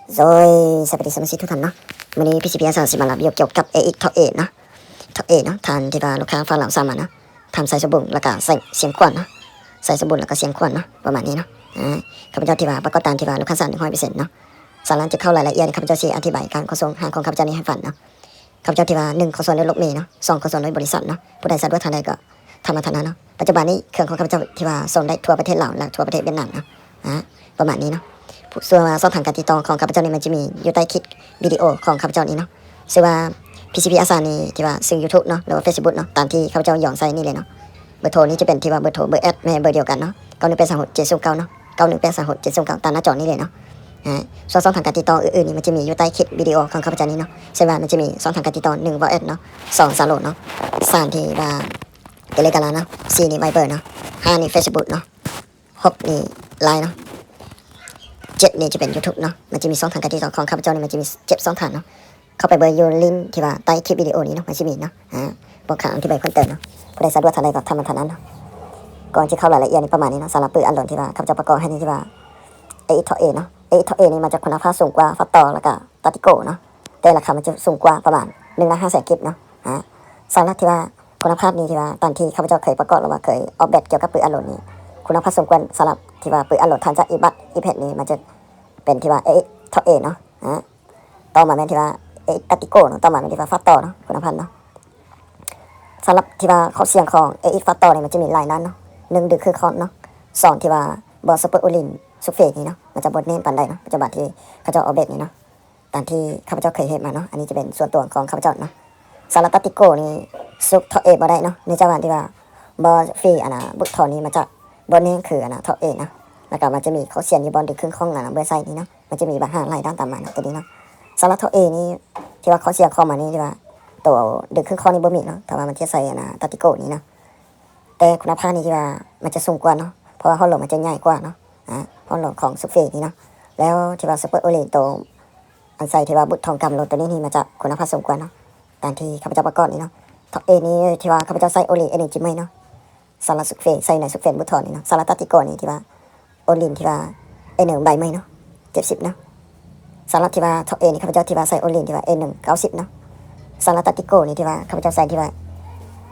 ໂດຍ ສະບາຍດີສະມາຊິກທຸກທ່ານເນາະ. ມື້ນີ້ ພີຊີພີ ອາສາ ຊິມາລາວວິດີໂອກ່ຽວກັບ ເອ ເອ ເທາະເອເນາະ, ເທາະເອເນາະ, ທ່ານທີ່ວ່າລູກຄ້າຝາກລາວສາມານເນາະ, ທ່ານໄຊສົມບູນ ແລ້ວກະໄຊສຽງຂວັນເນາະ, ໄຊສົມບູນ ແລ້ວກະໄຊສຽງຂວັນເນາະ, ປະມານນີ້ເນາະ. ອາ ຂ້າພະເຈົ້າທີ່ວ່າປະກອບຕາມທີ່ວ່າລູກຄ້າສາມ ໜຶ່ງຮ້ອຍເປີເຊັນເນາະ. ສຳລັບຈະເຂົ້າລາຍລະອຽດນີ້ ຂ້າພະເຈົ້າຊິອະທິບາຍການຂົນສົ່ງຮ້ານຂອງຂ້າພະເຈົ້ານີ້ໃຫ້ຟັງເນາະ. ຂ້າພະເຈົ້າທີ່ວ່າ ໜຶ່ງ ຂໍສ່ວນໂດຍລົດເມເນາະ, ສອງ ຂໍສ່ວນໂດຍບໍລິສັດເນາະ, ຜູ້ໃດສະດວກທາງໃດກໍ ທຳມາທາງນັ້ນເນາະ. ປັດຈຸບັນນີ້ເຄື່ອງຂອງຂ້າພະເຈົ້າທີ່ວ່າສົ່ງໄດ້ທົ່ວປະເທດລາວ ແລະ ທົ່ວປະເທດຫວຽດນາມເນາະ, ອາ ປະມານນີ້ເນາະ. ສ່ວນວ່າຊ່ອງທາງການຕິດຕໍ່ຂອງຂ້າພະເຈົ້ານີ້ ມັນຈະມີຢູ່ໃຕ້ຄລິບວິດີໂອຂອງຂ້າພະເຈົ້ານີ້ເນາະ, ຊື່ວ່າ ພີຊີພີ ອາສາ ນີ້ ທີ່ວ່າຊື່ຢູທູບເນາະ ຫຼືວ່າເຟສບຸກເນາະ, ຕາມທີ່ຂ້າພະເຈົ້າຢອງໃສ່ນີ້ເລີຍເນາະ. ເບີໂທນີ້ຈະເປັນທີ່ວ່າເບີໂທ ເບີແອັດ ແມ່ນເບີດຽວກັນເນາະ, ເກົ້າໜຶ່ງແປດສາມຫົກເຈັດສູນເກົ້າເນາະ, ເກົ້າໜຶ່ງແປດສາມຫົກເຈັດສູນເກົ້າ ຕາມໜ້າຈໍນີ້ເລີຍເນາະ. ອາ ສ່ວນຊ່ອງທາງການຕິດຕໍ່ອື່ນໆນີ້ ມັນຈະມີຢູ່ໃຕ້ຄລິບວິດີໂອຂອງຂ້າພະເຈົ້ານີ້ເນາະ, ເຊັ່ນວ່າມັນຈະມີຊ່ອງທາງການຕິດຕໍ່ ໜຶ່ງ ວອດແອັບເນາະ, ສອງ ຊາໂລເນາະ, ສາມ ທີ່ວ່າ ເຕເລກຣາມເນາະ, ສີ່ ນີ້ ໄວເບີເນາະ, ຫ້າ ນີ້ ເຟສບຸກເນາະ, ຫົກ ນີ້ ລາຍເນາະ, ເຈັດ ນີ້ຈະເປັນຢູທູບເນາະ. ມັນຈະມີຊ່ອງທາງການຕິດຕໍ່ຂອງຂ້າພະເຈົ້ານີ້ ມັນຈະມີເຈັດຊ່ອງທາງເນາະ. ເຂົ້າໄປເບິ່ງຢູ່ລິ້ງທີ່ວ່າໃຕ້ຄລິບວິດີໂອນີ້ເນາະ, ມັນຊິມີເນາະ, ອາ ບໍ່ຂາດອະທິບາຍເພີ່ມເຕີມເນາະ. ຜູ້ໃດສະດວກທາງໃດກໍທຳມາທາງນັ້ນເນາະ. ກ່ອນຈະເຂົ້າລາຍລະອຽດນີ້ປະມານນີ້ເນາະ. ສຳລັບປືນອັດໂຫຼດທີ່ວ່າຂ້າພະເຈົ້າປະກອບໃຫ້ນີ້ ທີ່ວ່າ ເອ ເອັກ ເທາະເອເນາະ, ເອ ເອັກ ເທາະເອນີ້ ມັນຈະຄຸນນະພາບສູງກວ່າ ຟາສໂຕ ແລ້ວກະ ຕາຕິໂກເນາະ, ແຕ່ລາຄາມັນຈະສູງກວ່າປະມານໜຶ່ງລ້ານຫ້າແສນກີບເນາະ. ອາ ສຳລັບທີ່ວ່າຄຸນນະພາບນີ້ ທີ່ວ່າຕາມທີ່ຂ້າພະເຈົ້າເຄີຍປະກອບ ຫຼືວ່າເຄີຍອອກແບບກ່ຽວກັບປືນອັດໂຫຼດນີ້ ຄຸນນະພາບສູງກວ່າ. ສຳລັບທີ່ວ່າປືນອັດໂຫຼດທາງຈາກ ອີບັດ ອີແພັດ ນີ້ ມັນຈະເປັນທີ່ວ່າ ເອ ເອັກ ເທາະເອເນາະ, ອາ ຕໍ່ມາແມ່ນທີ່ວ່າ ເອ ເອັກ ຕາຕິໂກເນາະ, ຕໍ່ມາແມ່ນທີ່ວ່າ ຟາສໂຕເນາະ, ຄຸນນະພາບເນາະ. ສຳລັບທີ່ວ່າຂໍ້ເສຍຂອງ ເອ ເອັກ ຟາສໂຕນີ້ ມັນຈະມີຫຼາຍດ້ານເນາະ, ໜຶ່ງ ດຶງຄຶ່ງຄ້ອນເນາະ, ສອງ ທີ່ວ່າບໍ່ ຊຸບເປີ ໂອລິນ ຊຸບເຟນີ້ເນາະ, ມັນຈະບໍ່ແໜ້ນປານໃດເນາະ, ປັດຈຸບັນທີ່ເຂົາເຈົ້າອອກແບບນີ້ເນາະ. ຕາມທີ່ຂ້າພະເຈົ້າເຄີຍເຮັດມາເນາະ, ອັນນີ້ຈະເປັນສ່ວນຕົວຂອງຂ້າພະເຈົ້າເນາະ. ສຳລັບຕາຕິໂກນີ້ ຊຸບເທາະເອບໍ່ໄດ້ເນາະ, ເນື່ອງຈາກວ່າທີ່ວ່າບໍ່ ຟຣີ ອັນນ່າ ບຸດຖອນນີ້ ມັນຈະບໍ່ແໜ້ນຄື ອັນນ່າ ເທາະເອເນາະ. ແລ້ວກໍມັນຈະມີຂໍ້ເສຍຢູ່ບ່ອນດຶງຄຶ່ງຂອນ ອັນນ່າ ເບອໃສ່ນີ້ເນາະ, ມັນຈະມີບັນຫາຫຼາຍດ້ານຕາມມາເນາະ ໂຕນີ້ເນາະ. ສຳລັບເທາະເອນີ້ ທີ່ວ່າຂໍ້ເສຍຂອງມັນນີ້ ທີ່ວ່າໂຕດຶງຄຶ່ງຂອນນີ້ບໍ່ມີເນາະ, ແຕ່ວ່າມັນຈະໃສ່ ອັນນ່າ ຕາຕິໂກນີ້ເນາະ. ແຕ່ຄຸນນະພາບນີ້ທີ່ວ່າມັນຈະສູງກວ່າເນາະ, ເພາະວ່າຫົວລົມມັນຈະໃຫຍ່ກວ່າເນາະ, ອາ ຫົວລົມຂອງຊຸບເຟນີ້ເນາະ. ແລ້ວທີ່ວ່າ ຊຸບເປີ ໂອລິນ ໂຕ ອັນໃສ່ທີ່ວ່າບຸດທອງກຳລົງໂຕນີ້ນີ້ ມັນຈະຄຸນນະພາບສູງກວ່າເນາະ, ຕາມທີ່ຂ້າພະເຈົ້າປະກອບນີ້ເນາະ. ເທາະເອນີ້ທີ່ວ່າຂ້າພະເຈົ້າໃສ່ໂອລິນ ເອໜຶ່ງຈີໃໝ່ເນາະ, ສຳລັບຊຸບເຟ ໃສ່ໃນຊຸບເຟບຸດທອນນີ້ເນາະ. ສຳລັບຕາຕິໂກນີ້ທີ່ວ່າໂອລິນທີ່ວ່າ ເອໜຶ່ງໃບໃໝ່ເນາະ, ເຈັດສິບເນາະ. ສຳລັບທີ່ວ່າເທາະເອນີ້ ຂ້າພະເຈົ້າທີ່ວ່າໃສ່ໂອລິນທີ່ວ່າ ເອໜຶ່ງ ເກົ້າສິບເນາະ. ສຳລັບຕາຕິໂກນີ້ທີ່ວ່າຂ້າພະເຈົ້າໃສ່ທີ່ວ່າ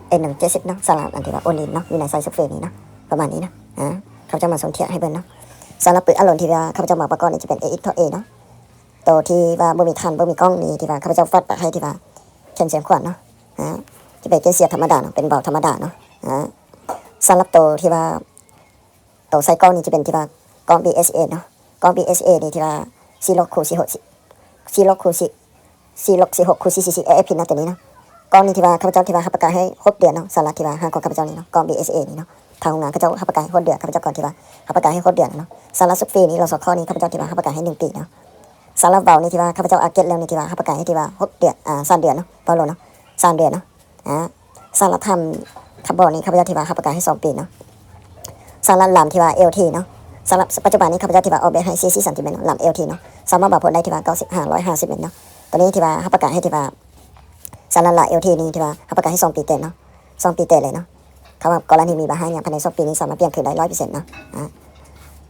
ເອໜຶ່ງ ເຈັດສິບເນາະ, ສຳລັບອັນທີ່ວ່າໂອລິນເນາະ ຢູ່ໃນໃສ່ຊຸບເຟນີ້ເນາະ, ປະມານນີ້ເນາະ. ອາ ຂ້າພະເຈົ້າມາສົມທຽບໃຫ້ເບິ່ງເນາະ. ສຳລັບປືນອາລົມທີ່ວ່າຂ້າພະເຈົ້າມາປະກອບນີ້ ຈະເປັນ ເອ ເອັກ ເທາະເອເນາະ, ໂຕທີ່ວ່າບໍ່ມີຖານ ບໍ່ມີກ້ອງນີ້ ທີ່ວ່າຂ້າພະເຈົ້າຟາດປະໃຫ້ທີ່ວ່າແຂນສຽງຂວັນເນາະ. ອາ ຈະເປັນແຂນສຽງທຳມະດາເນາະ, ເປັນເບົາທຳມະດາເນາະ. ອາ ສຳລັບໂຕທີ່ວ່າ ໂຕໃສ່ກ້ອງນີ້ຈະເປັນທີ່ວ່າກ້ອງ ບີ ເອສ ເອ ເນາະ, ກ້ອງ ບີ ເອສ ເອ ນີ້ທີ່ວ່າ ສີ່ຫົກ ຄູນ ສີ່ຫົກ ສີ່ຫົກ ຄູນ ສີ່ສີ່ສີ່ ເອ ເອັຟ ພີ ເນາະ, ໂຕນີ້ເນາະ. ກ້ອງນີ້ທີ່ວ່າຂ້າພະເຈົ້າທີ່ວ່າຮັບປະກັນໃຫ້ຫົກເດືອນເນາະ, ສຳລັບທີ່ວ່າຮ້ານຂອງຂ້າພະເຈົ້ານີ້ເນາະ, ກ້ອງ ບີ ເອສ ເອ ນີ້ເນາະ, ທາງໂຮງງານເຂົາເຈົ້າຮັບປະກັນໃຫ້ຫົກເດືອນ, ຂ້າພະເຈົ້າກ່ອນທີ່ວ່າຮັບປະກັນໃຫ້ຫົກເດືອນເນາະ. ສຳລັບຊຸບເຟນີ້ ລສຄ ນີ້ ຂ້າພະເຈົ້າທີ່ວ່າຮັບປະກັນໃຫ້ໜຶ່ງປີເນາະ. ສຳລັບເບົານີ້ທີ່ວ່າຂ້າພະເຈົ້າອາເກັດແລ້ວນີ້ ທີ່ວ່າຮັບປະກັນໃຫ້ທີ່ວ່າຫົກເດືອນ, ອາ ສາມເດືອນເນາະ, ເບົາໂລເນາະ, ສາມເດືອນເນາະ. ອາ ສຳລັບທຳ ຄາບອນນີ້ ຂ້າພະເຈົ້າທີ່ວ່າຮັບປະກັນໃຫ້ສອງປີເນາະ. ສຳລັບລຳທີ່ວ່າ ແອລທີ ເນາະ, ສຳລັບປັດຈຸບັນນີ້ ຂ້າພະເຈົ້າທີ່ວ່າອອກແບບໃຫ້ ສີ່ສິບຊັງຕີແມັດເນາະ, ລຳ ແອລທີ ເນາະ, ສາມາດບາກຜົນໄດ້ທີ່ວ່າ ເກົ້າສິບ ຫາ ຮ້ອຍຫ້າສິບເມັດເນາະ. ໂຕນີ້ທີ່ວ່າຮັບປະກັນໃຫ້ທີ່ວ່າ ສຳລັບລຳ ແອລທີ ນີ້ທີ່ວ່າຮັບປະກັນໃຫ້ສອງປີເຕັມເນາະ, ສອງປີເຕັມເລີຍເນາະ. ຄຳວ່າກໍລະນີມີບັນຫາຫຍັງພາຍໃນສອງປີນີ້ ສາມາດປ່ຽນຄືນໄດ້ຮ້ອຍເປີເຊັນເນາະ. ອາ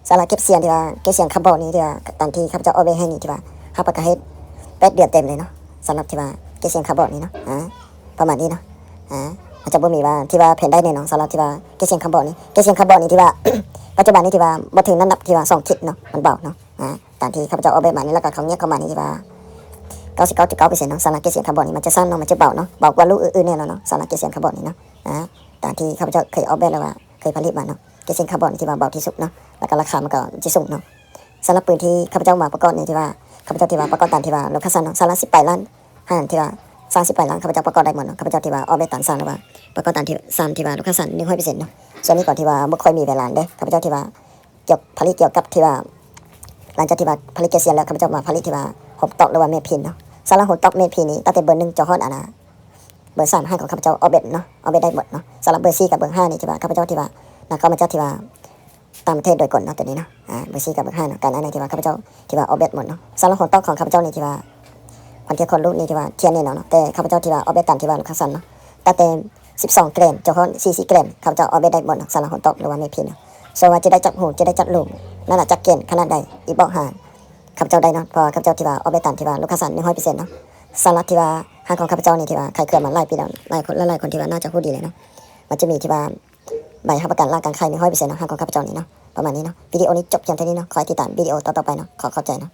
ສຳລັບເກັບສຽງທີ່ວ່າ ເກັບສຽງຄາບອນນີ້ ທີ່ວ່າຕາມທີ່ຂ້າພະເຈົ້າອອກແບບໃຫ້ນີ້ ທີ່ວ່າຮັບປະກັນໃຫ້ແປດເດືອນເຕັມເລີຍເນາະ, ສຳລັບທີ່ວ່າເກັບສຽງຄາບອນນີ້ເນາະ. ອາ ປະມານນີ້ເນາະ. ອາ ມັນຈະບໍ່ມີວ່າທີ່ວ່າແຜ່ນໃດແນ່ນອນ, ສຳລັບທີ່ວ່າເກັບສຽງຄາບອນນີ້, ເກັບສຽງຄາບອນນີ້ທີ່ວ່າ ປັດຈຸບັນນີ້ທີ່ວ່າບໍ່ເຖິງນ້ຳໜັກທີ່ວ່າສອງຂີດເນາະ, ມັນເບົາເນາະ. ອາ ຕາມທີ່ຂ້າພະເຈົ້າອອກແບບມານີ້ ແລ້ວກໍເຂົາແຍກເຂົ້າມານີ້ ທີ່ວ່າ ເກົ້າສິບເກົ້າຈຸດເກົ້າເປີເຊັນເນາະ. ສຳລັບເກັບສຽງຄາບອນນີ້ ມັນຈະສັ້ນເນາະ, ມັນຈະເບົາເນາະ, ເບົາກວ່າລູກອື່ນໆແນ່ນອນເນາະ, ສຳລັບເກັບສຽງຄາບອນນີ້ເນາະ. ອາ ຕາມທີ່ຂ້າພະເຈົ້າເຄີຍອອກແບບ ຫຼືວ່າເຄີຍຜະລິດມາເນາະ, ເກັບສຽງຄາບອນທີ່ວ່າເບົາທີ່ສຸດເນາະ, ແລ້ວກໍລາຄາມັນກໍຈະສູງເນາະ. ສຳລັບປືນທີ່ຂ້າພະເຈົ້າມາປະກອບນີ້ ທີ່ວ່າຂ້າພະເຈົ້າທີ່ວ່າປະກອບຕາມທີ່ວ່າລູກຄ້າສັ່ງເນາະ, ສຳລັບສິບປາຍລ້ານ ຫານທີ່ວ່າສາມສິບປາຍລ້ານ ຂ້າພະເຈົ້າປະກອບໄດ້ໝົດເນາະ, ຂ້າພະເຈົ້າທີ່ວ່າອອກແບບຕາມສັ່ງ ຫຼືວ່າປະກອບຕາມທີ່ສັ່ງ ທີ່ວ່າລູກຄ້າສັ່ງ ໜຶ່ງຮ້ອຍເປີເຊັນເນາະ. ສ່ວນນີ້ກໍທີ່ວ່າບໍ່ຄ່ອຍມີເວລາເດ້ ຂ້າພະເຈົ້າທີ່ວ່າ ກ່ຽວ ຜະລິດກ່ຽວກັບທີ່ວ່າ ຫຼັງຈາກທີ່ວ່າຜະລິດເກັບສຽງແລ້ວ ຂ້າພະເຈົ້າມາຜະລິດທີ່ວ່າໂຮມຕັອກ ຫຼືວ່າແມ່ພິມເນາະ. ສຳລັບໂຮມຕັອກແມ່ພິມນີ້ ຕັ້ງແຕ່ເບີໜຶ່ງຈົນຮອດອັນນ່າ ເບີສາມ ຮ້ານຂອງຂ້າພະເຈົ້າອອກແບບເນາະ, ອອກແບບໄດ້ໝົດເນາະ. ສຳລັບເບີສີ່ກັບເບີຫ້ານີ້ ທີ່ວ່າຂ້າພະເຈົ້າທີ່ວ່ານຳເຂົ້າມາຈາກທີ່ວ່າຕ່າງປະເທດໂດຍກົງເນາະ ໂຕນີ້ເນາະ. ອາ ເບີສີ່ກັບເບີຫ້າເນາະ, ການອັນໃດທີ່ວ່າຂ້າພະເຈົ້າທີ່ວ່າອອກແບບໝົດເນາະ. ສຳລັບໂຮມຕັອກຂອງຂ້າພະເຈົ້ານີ້ ທີ່ວ່າຄວາມເທັນຂອງລູກນີ້ ທີ່ວ່າເທັນແນ່ນອນເນາະ, ແຕ່ຂ້າພະເຈົ້າທີ່ວ່າອອກແບບຕາມທີ່ວ່າລູກຄ້າສັ່ງເນາະ, ຕັ້ງແຕ່ສິບສອງແກຣມຈົນຮອດສີ່ສິບແກຣມ ຂ້າພະເຈົ້າອອກແບບໄດ້ໝົດເນາະ, ສຳລັບໂຮມຕັອກ ຫຼືວ່າແມ່ພິມເນາະ. ສ່ວນວ່າຈະໄດ້ຈັກຮູ ຈະໄດ້ຈັກຮູ ນ້ຳໜັກຈັກແກ່ນຂະໜາດໃດ ອີກບອກຫາ ຂ້າພະເຈົ້າໄດ້ເນາະ ເພາະວ່າຂ້າພະເຈົ້າທີ່ວ່າອອກໃບຕາມທີ່ວ່າລູກຄ້າສານ ໜຶ່ງຮ້ອຍເປີເຊັນເນາະ. ສະລັດທີ່ວ່າຮ້ານຂອງຂ້າພະເຈົ້ານີ້ ທີ່ວ່າຂາຍເຄື່ອງມາຫຼາຍປີແລ້ວ ຫຼາຍຄົນ ຫຼາຍໆຄົນທີ່ວ່າໜ້າຈະຮູ້ດີແຫຼະເນາະ. ມັນຈະມີທີ່ວ່າໃບຮັບປະກັນລ້າງການໄຂ່ ໜຶ່ງຮ້ອຍເປີເຊັນເນາະ ຮ້ານຂອງຂ້າພະເຈົ້ານີ້ເນາະ. ປະມານນີ້ເນາະ. ວິດີໂອນີ້ຈົບພຽງເທົ່ານີ້ເນາະ. ຂໍໃຫ້ຕິດຕາມວິດີໂອຕໍ່ໆໄປເນາະ. ຂໍຂອບໃຈເນາະ.